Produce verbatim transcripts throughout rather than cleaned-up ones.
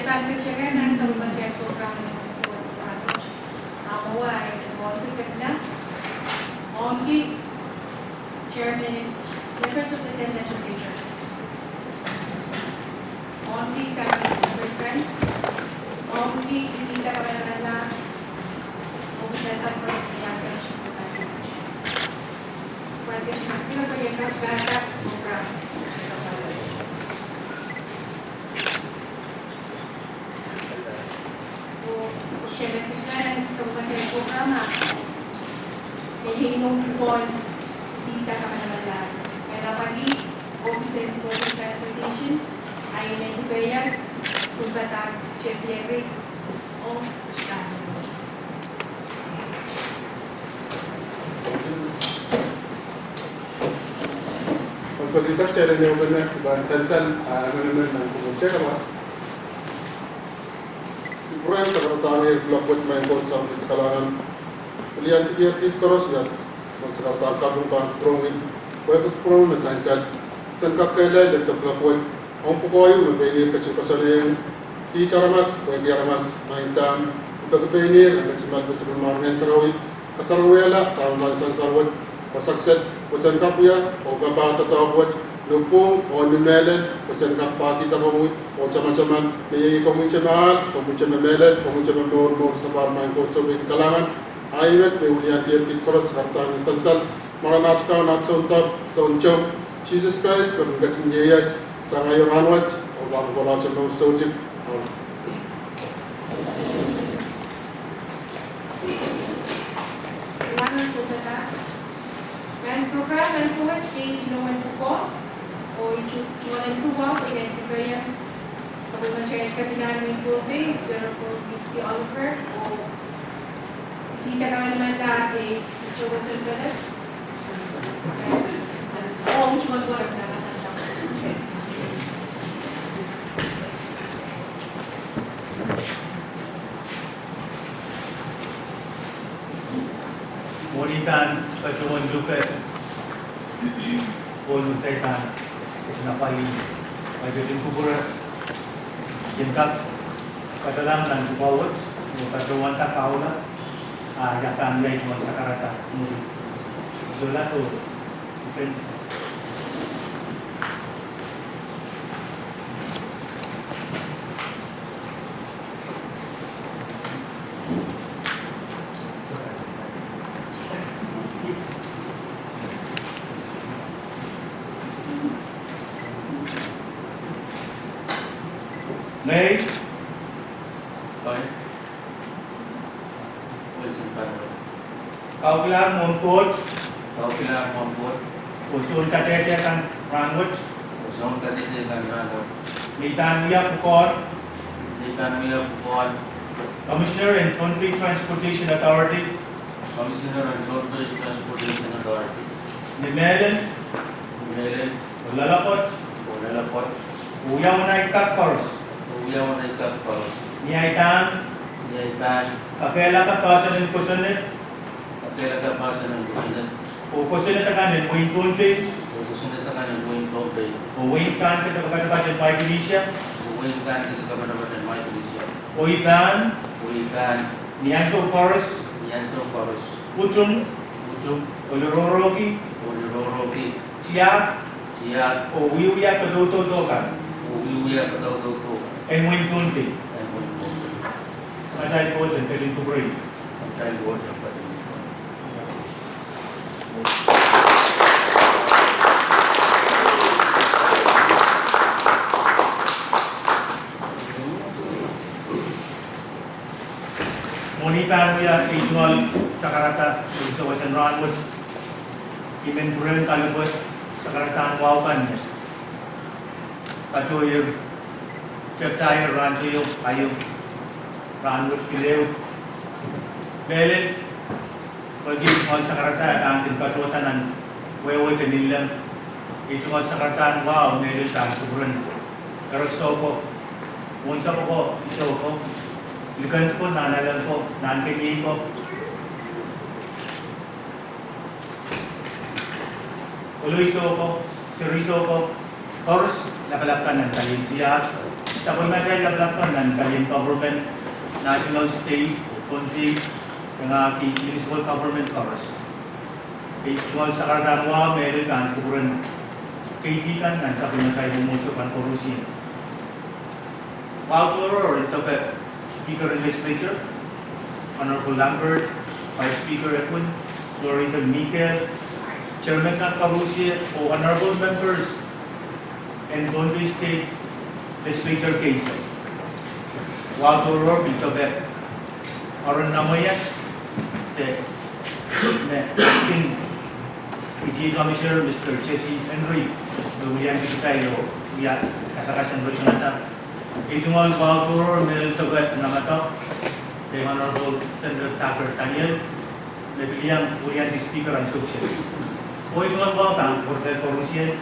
Pahn kitail nan sapwellimatail program en Sises Rahn wet, ah, mwowe ahi Moanki Kepina, Moanki Chairman, members of the ten legislature, Moanki Cabinet President, Moanki Idihda Kamanamanlahn, oh kitail pahn koaros iang kitail. Pahn kitail nan program. Oh, oh, kitail nan sapwellimatail program, ah, me iei inoun pwukoa Idihda Kamanamanlahn. Ih me pali ohpis en Board of Transportation, ah, ih me pwukoa, Sultan Jesse Henry, oh, Sultan. Ong kitail en ehupenehki pahn sansal, ah, emenemen nan kupwur kitail. Kupwuren sakaradahn ei kuloak wet, Maing Koht Sapwellimen Kalahngan. Pil I en dikehr dihp koaros wiahda, pwehn sakaradahn kaping pahn kupwuromwi, pwehki kupwuromwi me sansal. Sen kak kehlail lel kuloak wet, ong pwukoa ieu me pein ihr ketin koasoanehdi kiht aramas, pwehki aramas, Maing Sahm, me peki pein ihr en ketin malipe sapwellimomwi Ngehn Sarawi, kasarawihla dahme pahn sansal wet, pwe sakset, pwe sen kak wia, oh pahpa doadoahk wet, ni pwung, oh ni mehlel, pwe sen kak pahkihda komwi, oh tamataman, me iei komwi te me ahl, komwi te me mehlel, komwi te me mour, mour sapahl, Maing Koht Sapwellimen Kalahngan. Ah ih met me I en dikehr dihp koaros sakaradahn sansal, mwaren at Kaun, at Soundoar, Sountom, Sises Krais, me kin ketin ieias sang aio rahnwet, oh pahn kohla te mour soutuk. Amen. Nan program nan sohte iei inoun pwukoa, oh ih tungoal en pwukoa, pwukoa, sapwellimatail Kepina en Pohnpei, Venerable Micky Oliver, oh Idihda Kamanamanlahn, eh, Joseph Philip. Mwohni pahn patohwan luke, oh luke pahn, na pali, pali ketin kupwure, kin kak padalang nan kupwur wet, oh patohwanda kahula, ah, ia pahn wia ituhwan sakarada, mwuri. Sohla to, pen. Ngehi. Ngehi. Wilson Parwell. Kaukilahr mwohn Koht. Kaukilahr mwohn Koht. Oh soun kadehde kan rahnwet. Oh soun kadehde kan rahnwet. Me I pahn wia pwukoa. Me I pahn wia pwukoa. Commissioner en Pohnpei Transportation Authority. Commissioner en Pohnpei Transportation Authority. Ni mehlel. Ni mehlel. Oh loalopwoat. Oh loalopwoat. Oh wia uwen ahi kak koaros. Oh wia uwen ahi kak koaros. Ni ahi pahn. Ni ahi pahn. Kakehlaka poahsoan en kosonned. Kakehlaka poahsoan en kosonned. Oh kosonned akan en wehin Pohnpei. Oh kosonned akan en wehin Pohnpei. Oh wehin Kahnke de Kapatapat en Micronesia. Oh wehin Kahnke de Kapatapat en Micronesia. Oh I pahn. Oh I pahn. Ni ansou koaros. Ni ansou koaros. Utung. Utung. Oh lirohrohki. Oh lirohrohki. Tiahk. Tiahk. Oh wiewia kadaudokdo kan. Oh wiewia kadaudokdo kan. En wehin Pohnpei. En wehin Pohnpei. Samatail Koht en ketin kupwurei. Samatail Koht en ketin kupwurei. Mwohni pahn wia ei tungoal sakarada, ei sewesen rahnwet, I men pwurehng kalipwe sakaradahn wahu kan me patohier, tepdahier rahn teio, aio, rahnwet, pil ehu. Mehlel, pwehki ei tungoal sakarada e pahn kin patohda nan wehwehki ngilen, ei tungoal sakaradahn wahu mehlel pahn kupwuren Erekiso ko, Wonsapwko, Iso ko, Likend ko, Nahnalek ko, Nahnken ko, Koloiso ko, Seriso ko, koaros lapalap kan nan palien tiahk. Sapwellimatail lapalap kan nan palien government, national, state, county, de ngahki municipal government koaros. Ei, tungoal sakaradahn wahu mehlel pahn kupwuren keidi kan nan sapwellimatail mwomwohdiso kan koarusie. Wahu tohrohr en doke Speaker en Legislature, Honorable Lambert, Vice Speaker Edwin, Florida Miguel, Chairman kan koarusie, oh Honorable Members en Pohnpei State Legislature case. Wahu tohrohr pil doke Aaron Namweias, de me Acting P T A Commissioner Mister Jesse Henry, me wia ni kitail oh wia kasakasang rochonada. Ei, tungoal wahu tohrohr mehlel doke Namatok, de Honorable Senator Tucker Daniel, me pil iang wia ni Speaker ansou kiset. Oh ei, tungoal wahu pahn kupwuratail koarusie.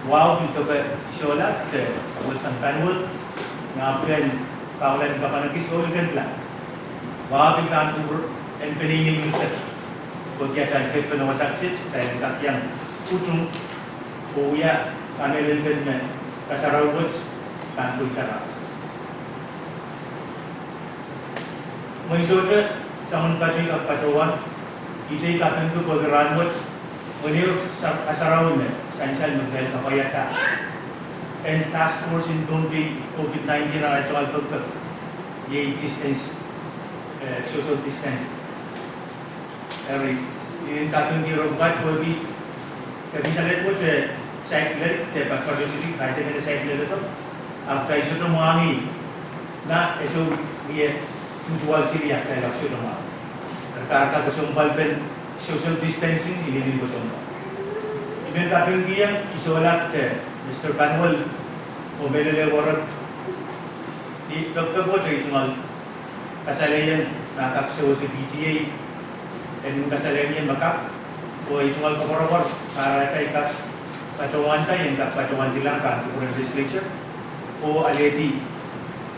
Wahu pil doke Isola, de Wilson Panuel, me pahn pwuren kaulahn kapanekis oh likendla. Wahu pil pahn kupwur en peneinei unsek. Pwehki atail kepene wasa kiset, kitail en kak iang utung oh wia kamehlelpen me kasarawi wet pahn pweida. Mwein sohte soangen pato I kak patohwan, I tei kapingki pwehki rahnwet, mwein ehu sa-, kasarawi me sansal me kitail kapwaiada. En task force en Pohnpei COVID nineteen arail tungoal pekipek, iei distance, eh, social distance. Eri, I en kapingki ire pwukat pwehki kepin salehd wet, eh, saikinte, de patohwan sili, kaidehn kepin saikinte, ahpw kitail sohte mwahngih, nan e sou wie tutuwal sili ahpw kitail kak sohte mwahngih. Eri kahrehda kesempwalpen social distancing, inenen kesempwal. I men kapingkihong Isola de Mister Panuel, oh mehlel warek, ni pekipek wet ei tungoal kasalehiong me kak sewese P T A, en kasalehiong me kak, oh ei tungoal koapworopwor, kahrehda I kak patohwanda, I en kak patohwandilahng pahn kupwuren Legislature, oh alehdi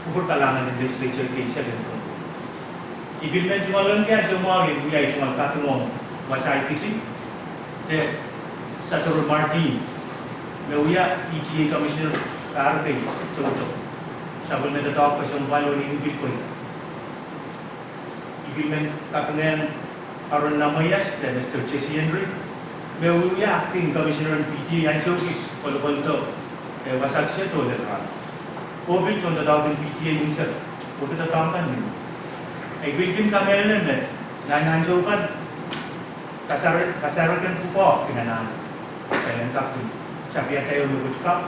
kupwur kalahngan en Legislature case kin. I pil men tungoal ong kei ansou mwahu I en wia ei tungoal kaping ong wasaht kis, de Sadoro Martin, me wia P T A Commissioner, kahrehda tohto sapwellime doadoahk kesempwal oh ni pil pweida. I pil men kapingehng Aaron Namweias de Mister Jesse Henry, me wia Acting Commissioner en P T A ansou kis, kolokol doh, eh, wasa kiset oh lel rahn. Oh pil tohn doadoahk en P T A unsek, oh pil doadoahk kan mie. I pil kin kamehlele me nan ansou kan, kasare-, kasarawi kan pwukoa kin anahne. Kitail en kak pil tapiada ehu mepwukat,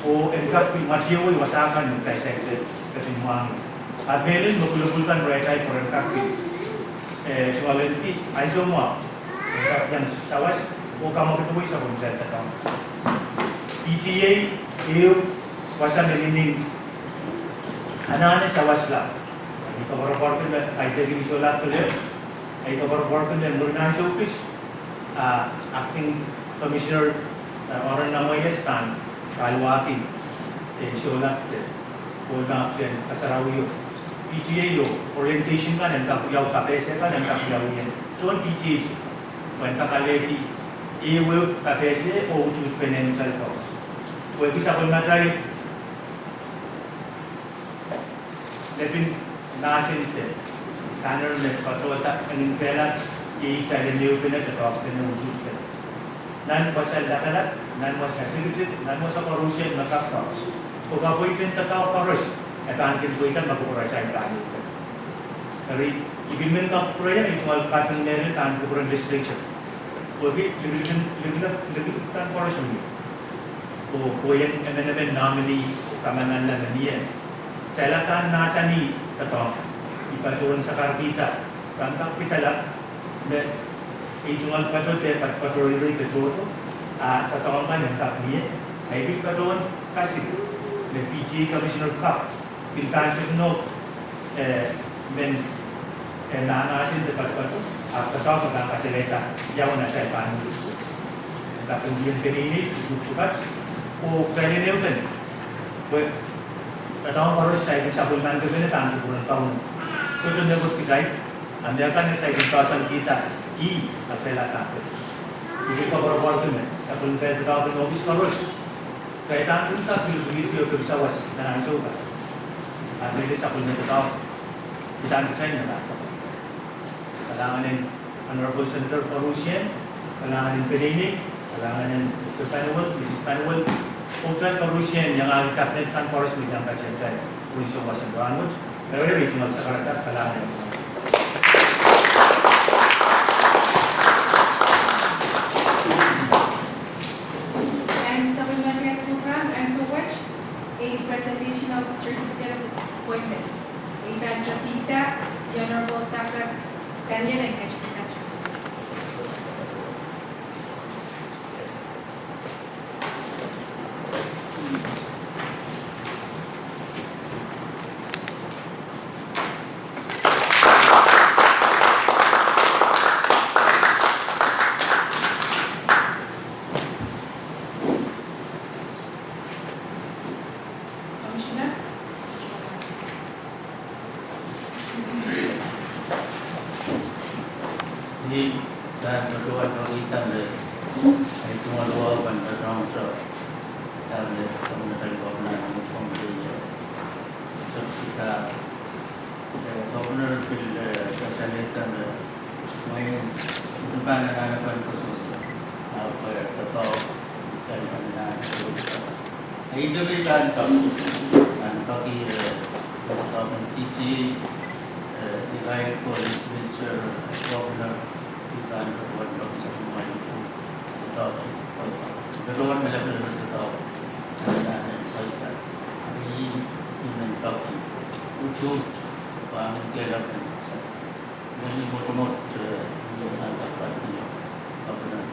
oh en kak pil matiewei wasa kan me kitail saikinte ketin mwahngih. Ahpw mehlel me pwulopwul kan rehtail pwe ren kak pil, eh, tungoal ahneki ansou mwahu, en kak iang sawas, oh kamwakidewei sapwellime doadoahk. P T A ehu wasa me inenen anahne sawas laud. I koapworopworki me kaidehkin Isola Pele, I koapworopworki me mwurin ansou kis, ah, Acting Commissioner, ah, Aaron Namweias pahn kaluwahki, eh, Isola Pele, oh nan ahpwtehn kasarawi oh P T A oh orientation kan en kak wiawi, kapehse kan en kak wiawi, en tohn P T A, pwe en kak alehdi ehu kapehse oh utuht penen kitail koaros. Pwehki sapwellimatail lepin mahsen de kahnor me patohda nin kehlail, iei kitail en ehupene, doadoahkpene, utuhtpene. Nan wasa lapalap, nan wasa tikitik, nan wasa koarusie me kak koaros, oh kapwaipen doadoahk koaros, e pahn kin pweida ma kupwuratail pahn ehupene. Eri, I pil men kapwurehiong ei tungoal kaping mehlel pahn kupwuren Legislature, pwehki likilik, likilik, likilik kan koaros mie. Oh pwe en emenemen nominee oh kamananla me mie, kitail pahn mahsanih doadoahk. I patohwan sakarkihda, pahn kak kidala me ei tungoal pato de patopato reirei pil tohto, ah, doadoahk kan en kak mie. I pil patohwan kasik me P T A Commissioner kak pil pahn sohte nohk, eh, men, eh, mahmahsen de patopato, ahpw doadoahk me pahn kasalehda ia uwen atail pahn uhd. Kapingkihong peneinei, pwukat, oh kitail en ehupene. Pwe doadoahk koaros kitail kin sapwellimanikipene pahn kupwuren Kauno. Sohte mepwukat kitail, ahpw mehkan kitail kin doadoahkihda ih, ahpw kitail pahn pid. I pil koapworopworki me sapwellime doadoahk en ohpis koaros, kitail pahn kin kak pil pil pil pil sawas nan ansou kan. Lelehki sapwellime doadoahk, udahn kitail me pahn. Kalahngan en Honorable Senator koarusie, kalahngan en peneinei, kalahngan en Mister Panuel, Missus Panuel, oh kitail koarusie, iangahki cabinet kan koaros me iang patehng kitail, oh iso wasa en rahnwet, me re tungoal sakarada, kalahngan en. And supplementary program, and so what? A presentation of certificate of appointment. A pahn tepida, the Honorable Doctor Daniel N. Kachikita. Commissioner? Ni, dan patohwan tohki tande, ai tungoal wau pahn patohwan tohki tande, Samatail Governor, Governor, eh, Governor pil, eh, kasalehda me mwein udahn pahn anahne pahn koasoakoasoia, ahpw, eh, doadoahk, udahn pahn anahne koasoakoasoia. Ihte me I pahn peki, pahn peki, eh, Governor T T, eh, Irail College Major, Governor, I pahn patohwan peki sapwellimomwi, patohwan, patohwan mehlel, patohwan, anahne pahn peki, I men peki, uhdahn, pahn kehlail, mwein mwotomwot, eh, I men peki, Governor.